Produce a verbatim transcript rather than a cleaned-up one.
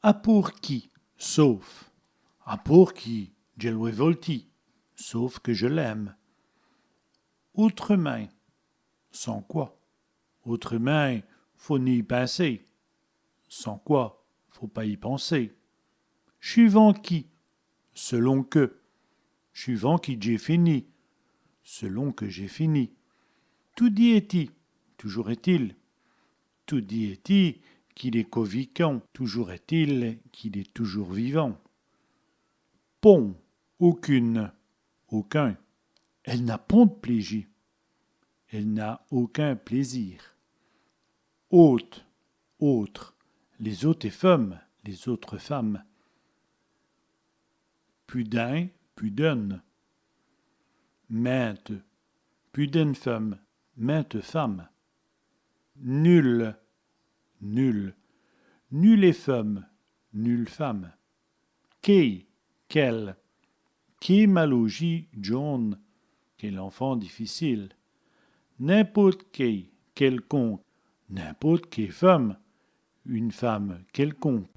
A pôrt qui, sauf. A pôrt qui dji l' wè voltî, sauf que je l'aime. Ôtrèmint, sans quoi. Ôtrèmint, faut nén î pinser. Sans quoi, faut pas y penser. Chûvant qui, selon que. Chûvant qui dj'é fini, selon que j'ai fini. Toudi èst-i, toujours est-il. Toudi èst-i qu'il èst co vikant, toujours est-il qu'il est toujours vivant. Pont, aucune, aucun. Èle n'a pont d' plêji. Elle n'a aucun plaisir. Ôte, autre. Lès-ôtès feumes, les autres femmes. Pus d'in, pus d'ène. Minte, pus d'ène feume, mainte femme. Nule, nulle. Nulè feume, nulle femme. Qué, quel. Qué malaujî djon.ne, quel enfant difficile. N'impôrte qué, quelconque. N'impôrte qué feume, une femme quelconque.